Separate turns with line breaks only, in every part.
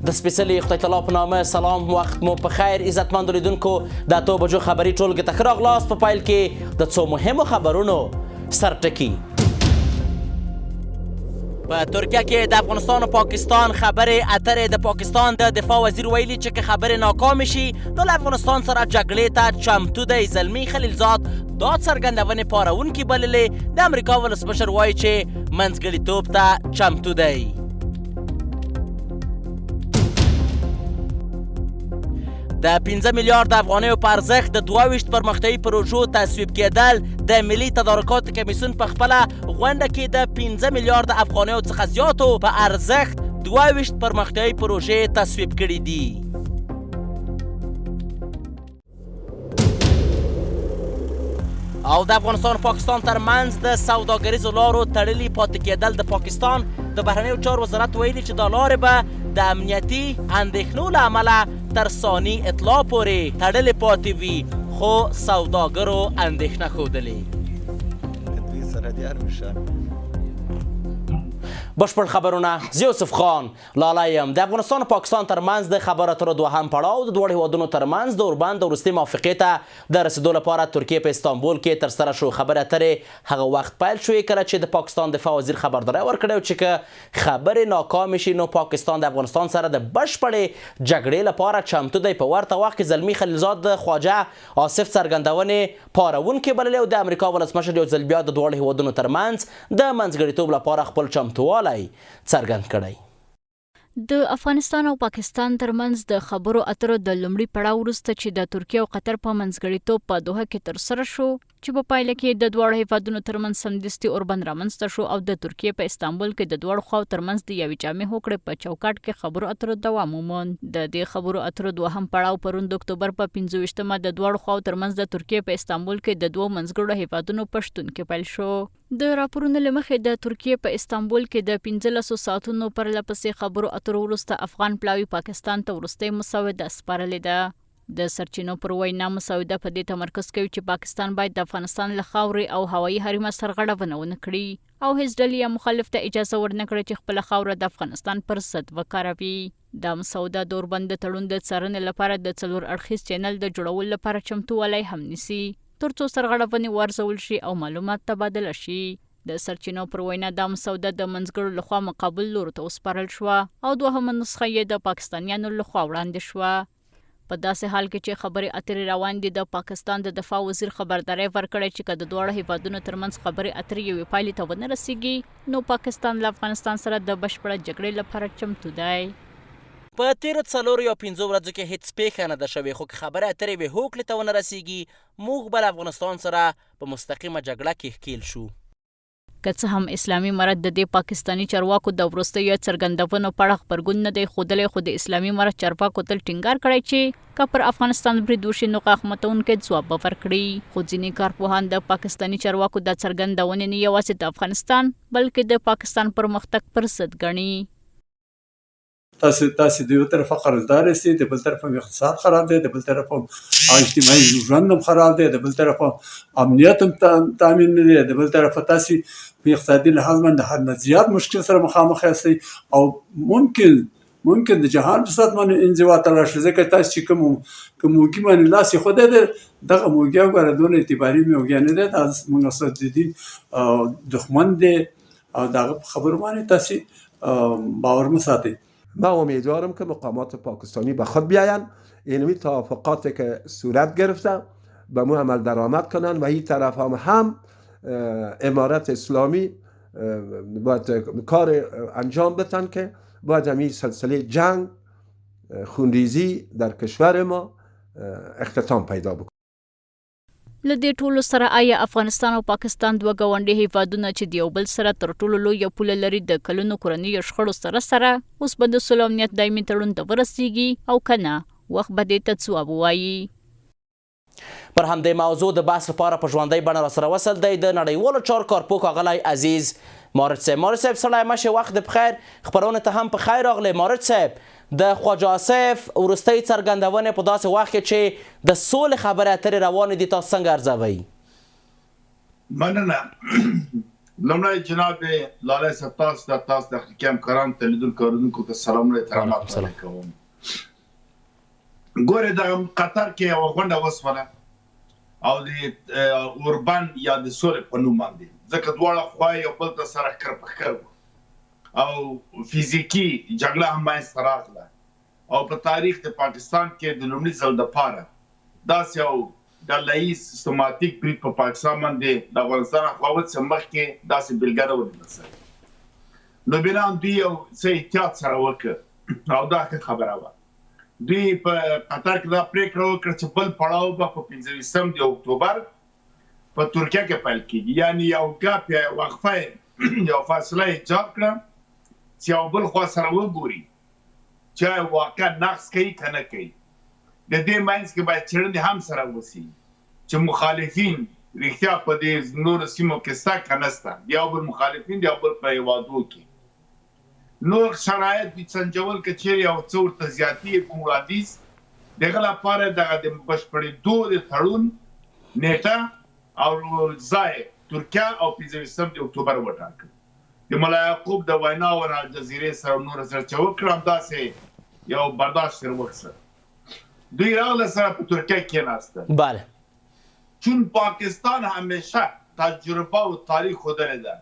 د سپېڅلي خدای تعالی په نامه سلام، وخت مو په خیر. عزتمندو لیدونکو، د 8 بجو خبري ټولګې ته ښه راغلاست. په پیل کې د څو مهمو خبرونو سرټکي. په ترکیه کې د افغانستان او پاکستان خبرې اترې. د پاکستان د دفاع وزیر ویلي چې که خبرې ناکامې شي، نو له افغانستان سره جګړې ته چمتو دی. زلمی خلیلزاد دا څرګندونې پارونکې بللې. د امریکا ولسمشر وایي چې منځګړیتوب ته چمتو دی. د 5 میلیارډ افغانیو په ارزښت د 22 پرمختیایي پروژو تصویب کېدل. د ملي تدارکاتو کمیسیون په خپله غونډه کې د 5 میلیارډ افغانیو څخه زیاتو په ارزښت 22 پرمختیایي پروژې تصویب کړې دي. او د افغانستان پاکستان ترمنځ د سوداګریزو لارو تړلي پاتې کېدل. د پاکستان د بهرنیو چارو وزارت ویلي چې دا لارې به د امنیتي اندېښنو له امله تر ثاني اطلاع پورې تړلې پاتې وي، خو سوداګرو اندېښنه ښودلې. بشپړ خبرونه، زه یوسف خان لالا یم. د افغانستان او پاکستان ترمنځ د خبرو اترو دوهم پړاو د دواړو هیوادونو ترمنځ د اوربند د وروستۍ موافقې ته د رسیدو لپاره ترکیې په استانبول کې ترسره شو. خبرې اترې هغه وخت پیل شوې کله چې د پاکستان دفاع وزیر خبرداری ورکړی چې که خبرې ناکامې شي، نو پاکستان د افغانستان سره د بشپړې جګړې لپاره چمتو دی. په ورته وخت کې زلمی خلیلزاد د خواجه آصف څرګندونې پارونکې بللې او د امریکا ولسمشر یو ځل بیا د دواړو هیوادونو ترمنځ د منځګړیتوب لپاره خپل چمتووالی څرګند کړی.
د افغانستان او پاکستان ترمنځ د خبرو اترو د لومړي پړاو وروسته چې د ترکیې او قطر په منځګړیتوب په دوحه کې ترسره شو، چې په پایله کې د دواړو هیوادونو ترمنځ سمدستي اوربند رامنځته شو او د ترکیې په استانبول کې د دواړو خواو ترمنځ د یوې جامع هوکړې په چوکاټ کې خبرو اترو دوام وموند. د دې خبرو اترو دوهم پړاو پرون د اکتوبر په 25مه د دواړو خواو ترمنځ د ترکیې په استانبول کې د دوو منځګړو هیوادونو په شتون کې پیل شو. د راپورونو له مخې، د ترکیې په استانبول کې د 15 ساعتونو پرله پسې خبرو اترو وروسته افغان پلاوي پاکستان ته وروستۍ مسوده سپارلې ده. د سرچینو پر وینا، مسوده په دې تمرکز کوي چې پاکستان باید د افغانستان له خاورې او هوایي حریمه سرغړونه ونه کړي او هیڅ ډلې یا مخالف ته اجازه ورنه کړي چې خپله خاوره د افغانستان پر ضد وکاروي. دا مسوده د اوربند د تړون د څارنې لپاره د څلور اړخیز چینل د جوړولو لپاره چمتووالی هم نیسي، ترڅو سرغړونې وارزول شي او معلومات تبادله شي. د سرچینو پر وینا، دا مسوده د منځګړو لخوا مقابل لورو ته وسپارل شوه او دوهمه نسخه یې د پاکستانیانو لخوا وړاندې شوه. په داسې حال کې چې خبرې اترې روان دي، د پاکستان د دفاع وزیر خبرداری ورکړی چې که د دواړو هیوادونو ترمنځ خبرې اترې یوې پایلې ته ونه رسیږي، نو پاکستان له افغانستان سره د بشپړه جګړې لپاره چمتو دی.
په تېرو څلورو یا پنځو ورځو کې هېڅ پېښه نه ده شوې، خو که خبرې اترې یوې هوکړې ته ونه رسېږي، موږ به له افغانستان سره په مستقیمه جګړه کې ښکېل شو.
که څه هم اسلامي امارت د دې پاکستاني چارواکو د وروستیو څرګندونو په اړه غبرګون نه دی ښودلی، خو د اسلامي امارت چارواکو تل ټینګار کړی چې که پر افغانستان برید وشي، نو غاښ ماتونکی ځواب به ورکړي. خو ځینې کارپوهان د پاکستاني چارواکو دا څرګندونې نه یوازې د افغانستان، بلکې د پاکستان پرمختګ پر ضد ګڼي.
تاسو د یو طرفه قرضدار یاستئ، د بل طرف هم اقتصاد خراب دی، د بل طرف هم اجتماعي ژوند هم خراب دی، د بل طرف هم امنیت هم تامین نه دی، د بل طرفه تاسو په اقتصادي لحاظ باندې حد نه زیات مشکل سره مخامخ یاستئ او ممکن د جهان په سطح باندې انزوا ته لاړ شئ، ځکه تاسو چې کوم موږي باندې لاس ایښودی دی، دغه موږی وګوره، دونه اعتباري موږی نه دی، دا زموږ سره د دین دښمن دی او د هغه په خبرو باندې تاسو باور مه ساتئ.
ما امیدوارم که مقامات پاکستانی به خود بیاین، اینمی توافقات که صورت گرفته به مو عمل درآمد کنن و این طرف هم امارت اسلامی باید کار انجام بتن که باید همین سلسله جنگ، خونریزی در کشور ما اختتام پیدا بکنه.
له دې ټولو سره، ایا افغانستان او پاکستان، دوه ګاونډي هیوادونه چې د یو بل سره تر ټولو لویه پوله لري، د کلونو کورنیو شخړو سره سره اوس به د سولې او امنیت دایمي تړون ته ورسیږي او که نه، وخت به دې ته ځواب ووايي.
پر همدې موضوع د بحث لپاره په ژوندۍ بڼه راسره وصل دی د نړیوالو چارو کارپوه ښاغلی عزیز مارج صاحب. مارج صاحب، ستړی مه شې، وخت دې پخیر، خپرونې ته هم په خیر راغلې. مارج صاحب، د خواجه آصف وروستۍ څرګندونې په داسې وخت کې چې د سولې خبرې اترې روانې دي، تاسو څنګه ارزوئ؟
مننه. لومړی جناب لالی صاحب تاسو ته، تاسو د تخنیکي همکارانو ته، لیدونکو اورېدونکو ته سلامونه احترامات وړاندې کوم. ګورې دغه قطر کې یوه غونډه وسوله او د اوربند یا د سولې په نوم باندې، ځکه دواړه خوا یو بل ته سره ښکر په ښکر وو او فزیکي جګړه هم منځته راغله او په تاریخ د پاکستان کې د لومړي ځل دپاره داسې یو ډله ییز سیستماتیک برید په پاکستان باندې د افغانستان خوا وڅ مخکې داسې بېلګه نه وه لیدل شوې. نو بنا دوی یو څه احتیاط سره وکړ او دا ښه خبره وه. دوی په قطر کې دا پریکړه وکړه چې بل پړاو به په 25 د اکتوبر په ترکیه کې پیل کیږي، یعنی یو ګپ یا وقفه یو فاصله ایجاد کړه چې یو بل خوا سره وګوري چې آیا واقعا نقض کوي که نه کوي. د دې منځ کې باید څېړنې هم سره وسي چې مخالفین رښتیا په دې نورو سیمو کې سته که نه سته، د یو بل مخالفین د یو بل په هېوادو کې نور شرایط دي سنجول، که چیرې یو څه ورته زیاتي کوم وړاندیز د هغه لپاره دغه د بشپړېدو د تړون نېټه او ځای ترکیه او 25 د اکتوبر وټاکل. د ملا یعقوب د وینا او الجزیرې سره او نورو سره چې وکړه همداسې یو برداشت ترې وکړ. دوی راغله سره په ترکیه کېناسته.
بله.
چون پاکستان همیشه تجربه او تاریخ ښودلې ده،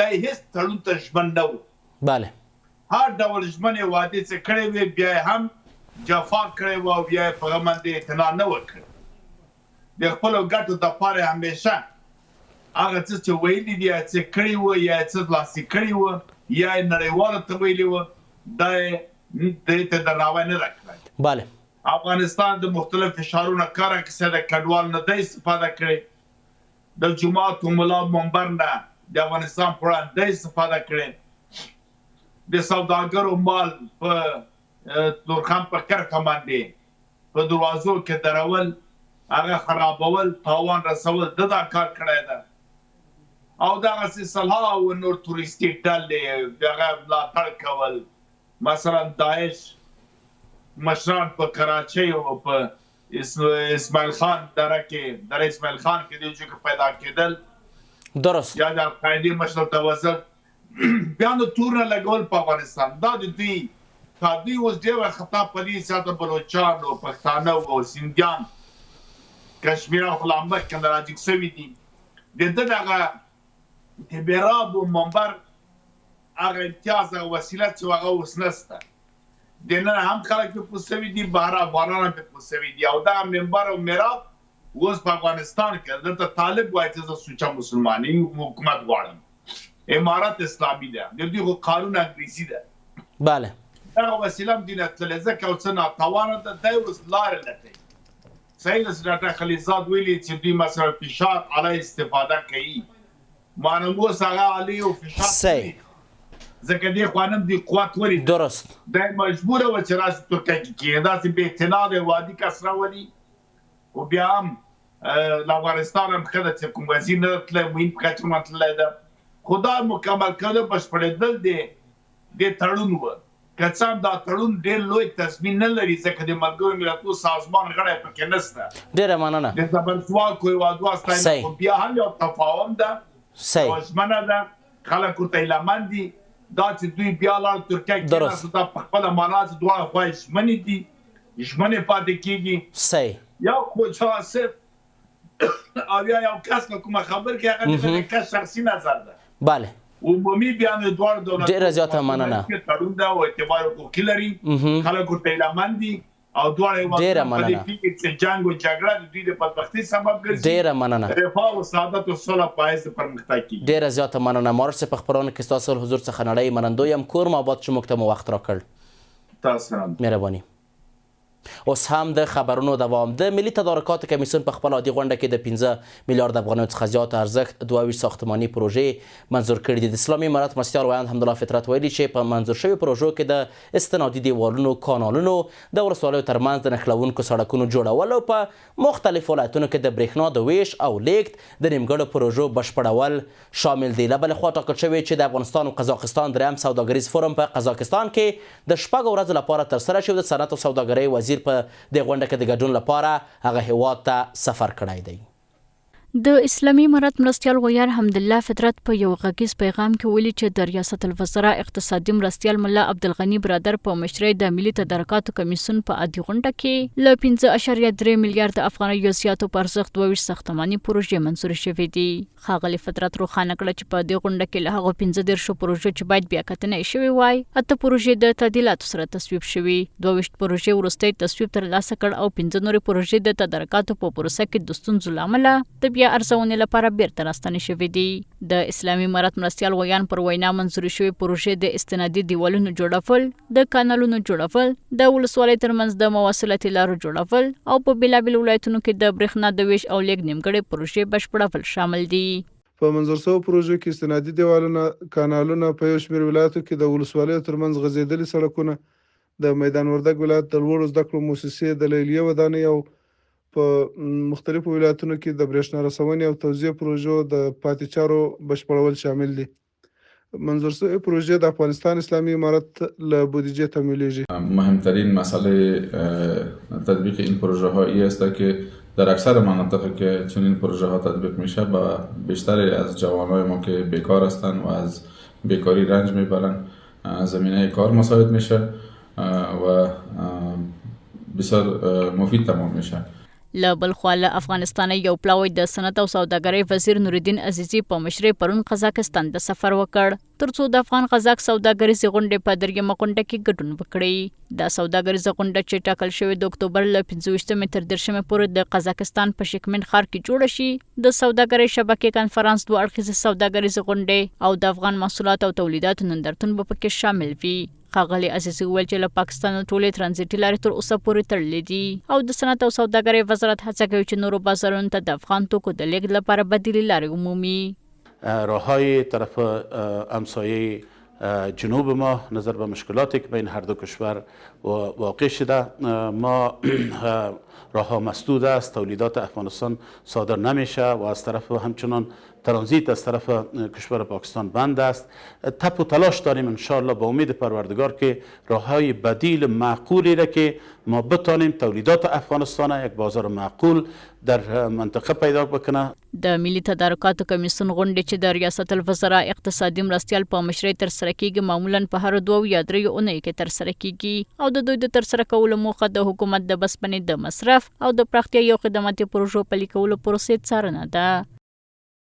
دی هیڅ تړون ته ژمن نه و.
بله.
هر ډول ژمنې وعدې چې کړې وې بیا یې هم جفا کړې وه او بیا یې په هغه باندې اعتنا نه وه کړې. د خپلو ګټو دپاره یې همیشه هغه څه چې ویلي دي یا څه کړي وو یا یې څه لاسلیک کړي وو یا یې نړیوالو ته ویلي وو دا یې دې ته درناوی نه ده کړی.
بله.
افغانستان د مختلف فشارونو کار اخیستی دی، کډوالو نه دی استفاده کړې، د جومات او ملا منبر نه د افغانستان په وړاندې دی استفاده کړې، د سوداګرو مال په تورخم په کرښه باندې په دروازو کې درول، هغه خرابول، تاوان رسول، ده دا کار کړی ده او دغسې سلها او نور تروریستي ډلې د هغه ملاتړ کول، مثلا داعش مشران په کراچۍ او په اسماعیل خان دره کې، دره اسماعیل خان کې دې چې پیدا کېدل،
درست،
یا د القاعدې مشر ته وزل، بیا نو تورونه لګول په افغانستان، دا د دوی تا دوی اوس ډېر وارخطا په دې ساته بلوچان او پښتانه او سندیان کشمیران خو لا مخکې نه راجګ شوي دي. د ده دغه د محراب او منبر هغه امتیاز هغه وسیله چې هغه اوس نشته، د نن هم خلک پرې پوه شوي دي، بهر افغانان هم پرې پوه شوي دي. او دغه منبر او محراب اوس په افغانستان کې دلته طالب وایي چې زه سوچه مسلمان یم، حکومت غواړم، امارت اسلامي ده، د دوی خو قانون انګریزي ده.
بله.
دغه وسیله هم دوی نه تللې ځکه یو څه ناتوانه ده، دی اوس لارې لټوي. صحیح ده چې ډاکټر خلیلزاد ویلي چې دوی مثلا فشار علی استفاده کوي، معنی اوس هغه علی او فشار
صحیح.
ځکه دې خوا نن دوی قوت ولید.
درست.
دی مجبور و چې راشي ترکیه کې کښېني، داسې بې اعتنا دی وادي کس راولي. خو بیا هم له افغانستان هم ښه ده چې کوم وزیر نه ده تللی، معین په کچه هم تللی ده، خو دا مکمل کېدل بشپړېدل دې تړون و. که څه هم دا تړون ډېر لوی تضمین نه لري، ځکه د ملګرو ملتونو سازمان غړی پکې نشته.
ډېره مننه.
د زبرځواکو هېوادو استازي، خو بیا هم یو تفاهم ده، یوه ژمنه ده، خلک ورته هیله مند دي. دا چې دوی بیا لاړ ترکیه کې کېناستل، دا په خپله معنا چې دواړه خوا یې ژمنې دي، ژمنې پاتې کېږي. یو خو جواسف او یا یو کس که کومه خبر کوي، هغه د کس شخصي نظر ده.
بله.
عمومي بیا نو دواړو دولتونو
ډېره زیاته مننه.
تړون ده او اعتبار حقوقي لري، خلک ورته هیله مند دي او دواړه
ډېره
هېوادونه په دې
مننه.
پوهېږي چې جنګ او جګړه د دوی د بدبختۍ سبب ګرځي.
ډېره مننه.
رفاه او سعادت او سوله باعث د پرمختګ کېږي.
ډېره زیاته مننه مارش صاحب، په خپرونه کې ستاسو له حضور څخه نړۍ منندوی یم. کور مو اباد چې موږ ته مو وخت راکړ.
تاسو هم.
مهرباني. اوس هم د خبرونو دوام. د ملي تدارکاتو کمیسیون په خپل عادي غونډه کې د 5 میلیارد افغانیو څخه زیات ارزښت 22 ساختماني پروژې منظور کړې دي. د اسلامي امارت مرستیال ویاند حمدالله فطرت ویلي چې په منظور شویو پروژو کې د استنادي دیوالونو، کانالونو، د ولسوالیو ترمنځ د نښلوونکو سړکونو جوړول او په مختلفو ولایتونو کې د برېښنا د ویش او لیږد د نیمګړو پروژو بشپړول شامل دي. له بلې خوا ټاکل شوې چې د افغانستان او قزاقستان دریم سوداګریز فورم په قزاقستان کې د شپږو ورځو لپاره ترسره شي او د صنعت او سوداګرۍ وزیر په دې غونډه کې د ګډون لپاره هغه هېواد ته سفر کړی دی.
د اسلامي امارت مرستیال ویاند حمدالله فطرت په یو غږیز پیغام کې ویلي چې د ریاست الوزرا اقتصادي مرستیال ملا عبدالغني برادر په مشرۍ د ملي تدارکاتو کمیسیون په عادي غونډه کې له 5.3 میلیارد افغانیو زیاتو په ارزښت 22 ساختماني پروژې منظورې شوې دي. ښاغلي فطرت روښانه کړه چې په دې غونډه کې له هغو 35 پروژو چې باید بیا کتنه یې شوې وای، اته پروژې د تعدیلاتو سره تصویب شوې، 22 پروژې وروستی تصویب ترلاسه کړ او پنځه نورې پروژې د تدارکاتو په پروسه کې د ستونزو له امله د بیا ارزونې لپاره بېرته راستنې شوې دي. د اسلامي امارت مرستیال ویاند پر وینا، منظورې شوې پروژې د استنادي دیوالونو جوړول، د کانالونو جوړول، د ولسوالۍ ترمنځ د مواصلاتي لارو جوړول او په بېلابېلو ولایتونو کې د برېښنا د وېش او لېږد نیمګړې پروژې بشپړول شامل دي.
په منظور شوو پروژو کې استنادي دېوالونه، کانالونه، په یو شمېر ولایاتو کې د ولسوالیو ترمنځ غځېدلي سړکونه، د میدان وردګ ولایت د لوړو زده کړو موسسې د لیلیې ودانۍ او په مختلفو ولایتونو کې د برېښنا رسونې او توزیع پروژو د پاتې چارو بشپړول شامل دي. منظور شوې پروژې د افغانستان اسلامي امارت له بودیجې تمویلېږي.
مهمترین مسئله تطبیق این پروژه ها ای است که در اکثر مناطق که چنین پروژه ها تطبیق میشه به بیشتر از جوانای ما که بیکار هستند و از بیکاری رنج میبرند زمینه کار مساعد میشه و بسیار مفید تمام میشه.
له بل خوا له افغانستانه یو پلاوی د صنعت او سوداګرۍ وزیر نورالدین عزیزي په مشرۍ پرون قزاقستان ته سفر وکړ ترڅو د افغان قزاق سوداګریزې غونډې په دریمه غونډه کې ګډون وکړي. دا سوداګریزه غونډه چې ټاکل شوې د اکتوبر له 25مې تر 30مې پورې د قزاقستان په شکمین ښار کې جوړه شي، د سوداګرۍ شبکې کنفرانس، دوه اړخیزې سوداګریزې غونډې او د افغان محصولاتو او تولیداتو نندارتون به پکې شامل وي. ښاغلي عزیزي وویل چې له پاکستانه ټولې ترانزیټي لارې تر اوسه پورې تړلې دي او د صنعت او سوداګرۍ وزارت هڅه کوي چې نورو بازارونو ته د افغان توکو د لېږد لپاره بدیلې لارې ومومي.
راههای طرف همسایه جنوب ما نظر به مشکلاتی که بین هر دو کشور واقع شده ما راهها مسدود است، تولیدات افغانستان صادر نمیشه و از طرف همچنان ترانزیت از طرف کشور پاکستان بند است. تپ و تلاش داریم انشاءالله با امید پروردگار که راههای بدیل معقولی را که ما بتانیم تولیدات افغانستان یک بازار معقول در منطقه پیدا بکنه.
د ملي تدارکاتو کمیسیون غونډې چې د ریاست الوزرا اقتصادي مرستیال په مشرۍ ترسره کېږي، معمولاً په هرو دوو یا دریو اونیو کې ترسره کېږي او د دوی د ترسره کولو موخه د حکومت د بسپنې د مصرف او د پراختیايي او خدماتي پروژو پلي کولو پروسې څارنه ده.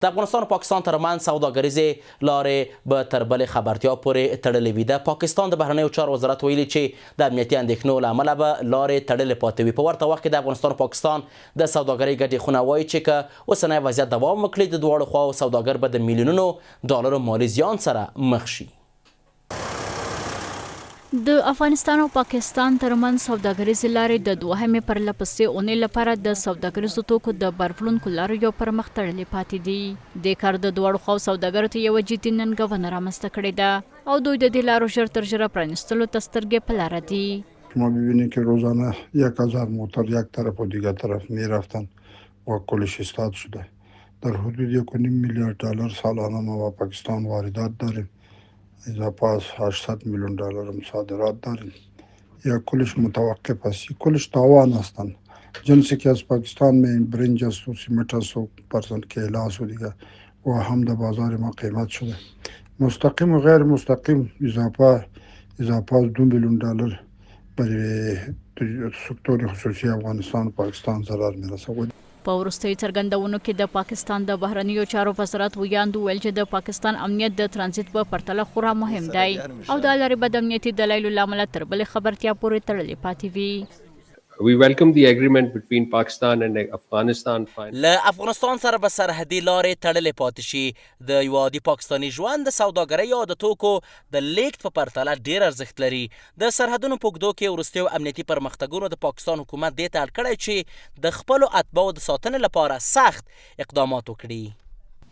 د افغانستان او پاکستان ترمنځ سوداګریزې لارې به تر بلې خبرتیا پورې تړلې وي. د پاکستان د بهرنیو چارو وزارت ویلي چې د امنیتي اندېښنو له امله به لارې تړلې پاتې وي. په ورته وخت کې د افغانستان او پاکستان د سوداګرۍ ګډې خونه وايي چې که اوسنی وضعیت دوام وکړي، د دواړو خواوو سوداګر به د میلیونونو ډالرو مالي زیان سره مخ شي.
د افغانستان او پاکستان ترمنځ سوداګریزې لارې د دوهمې پرله پسې اونۍ لپاره د سوداګریزو توکو د بار وړونکو لارو یو پر مخ تړلې پاتې دي. دې کار د دواړو خواو سوداګرو ته یوه جدي ننګونه رامنځته کړې ده او دوی د دې لارو ژر تر ژره پرانیستلو ته سترګې په لاره دي.
شما ببینید که روزانه 1000 موتر یک طرف و دیگر طرف میرفتن و کلش استاد شده. در حدود 1.5 میلیارد دلار سالانه ما با پاکستان واردات داریم. اضافه از 800 میلیون دلار هم صادرات داریم. یا کلش متوقف است. کلش تاوان هستند. جنسی که از پاکستان می برنج است و سیمنت است و پرزن کیلا است و دیگه و هم در بازار ما قیمت شده. مستقیم و غیر مستقیم اضافه از 2 میلیون دلار برای سکتور خصوصی افغانستان و پاکستان ضرر میرسه.
په وروستیو څرګندونو کې د پاکستان د بهرنیو چارو وزارت ویاند وویل چې د پاکستان امنیت د ترانزیت په پرتله خورا مهم دی او دا لارې به د امنیتي دلایلو له امله تر بلې خبرتیا پورې تړلې پاتې وي.
We welcome the agreement between Pakistan and Afghanistan.
له افغانستان سره به سرحدي لارې تړلې پاتې شي. د یوه عادي پاکستاني ژوند د سوداګرۍ او د توکو د لېږد په پرتله ډېر ارزښت لري. د سرحدونو په اوږدو کې وروستیو امنیتي پرمختګونو د پاکستان حکومت دې ته اړ کړی چې د خپلو اتباعو د ساتنې لپاره سخت اقدامات وکړي.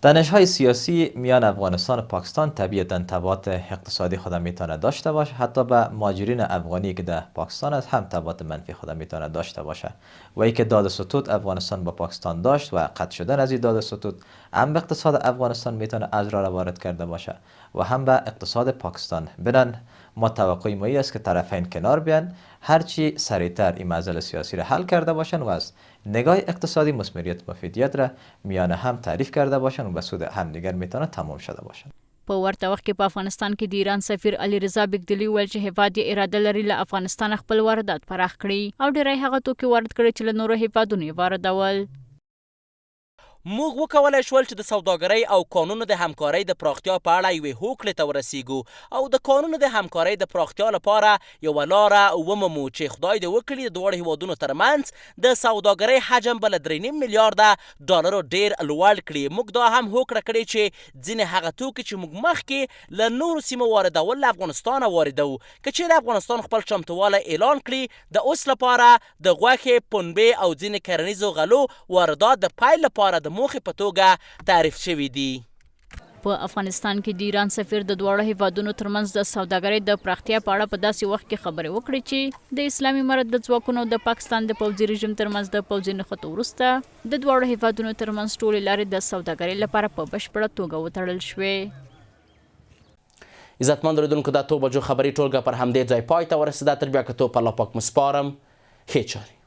تنش‌های سیاسی میان افغانستان و پاکستان طبیعتا تبعات اقتصادی خود میتونه داشته باشه، حتی به مهاجرین افغانی که در پاکستان است هم تبعات منفی خود میتونه داشته باشه و ای که داد و ستود افغانستان با پاکستان داشت و قطع شدن از این داد و ستود هم به اقتصاد افغانستان میتونه اضرار وارد کرده باشه و هم به اقتصاد پاکستان. بنان ما توقع ما است که طرفین کنار بیان، هرچی سریعتر این معضل سیاسی را حل کرده باشند و از نگاه اقتصادی مثمریت مفیدیت را میان هم تعریف کرده باشند و به سود همدیگر میتونه تمام شده باشند.
په ورته وخت کې په افغانستان کې د ایران سفیر علیرضا بیګدلي وویل چې هېواد یې اراده لري له افغانستانه خپل واردات پراخ کړي او ډېری هغه توکي وارد کړي چې له نورو هېوادونو یې واردول.
موږ وکولای شول چې د سوداګرۍ او کانونو د همکارۍ د پراختیا په اړه یوې هوکړې ته ورسېږو او د کانونو د همکارۍ د پراختیا لپاره یوه لاره ومومو چې خدای دې وکړي د دواړو هېوادونو ترمنځ د سوداګرۍ حجم به له درې نیم میلیارده ډالرو ډېر لوړ کړي. موږ دا هم هوکړه کړې چې ځینې هغه توکي چې موږ مخکې له نورو سیمو واردول له افغانستانه واردوو. که چېرې افغانستان خپل چمتووالی اعلان کړي، د اوس لپاره د غوښې، پنبې او ځینې کرنیزو غلو واردات د پیل لپاره د موخې په توګه تعریف شوي دي.
په افغانستان کې د ایران سفیر د دواړو هېوادونو ترمنځ د سوداګرۍ د پراختیا په اړه په داسې وخت کې خبرې وکړې چې د اسلامي امارت د ځواکونو او د پاکستان د پوځي رژیم ترمنځ د پوځي نښتو وروسته د دواړو هېوادونو ترمنځ ټولې لارې د سوداګرۍ لپاره په بشپړه توګه وتړل شوې.
عزتمند اوریدونکو د اتو بجو خبري ټولګه پر همدې ځای پای ته ورسېده. تر بیا کتو په الله پاک مو سپارم. ښې چارې.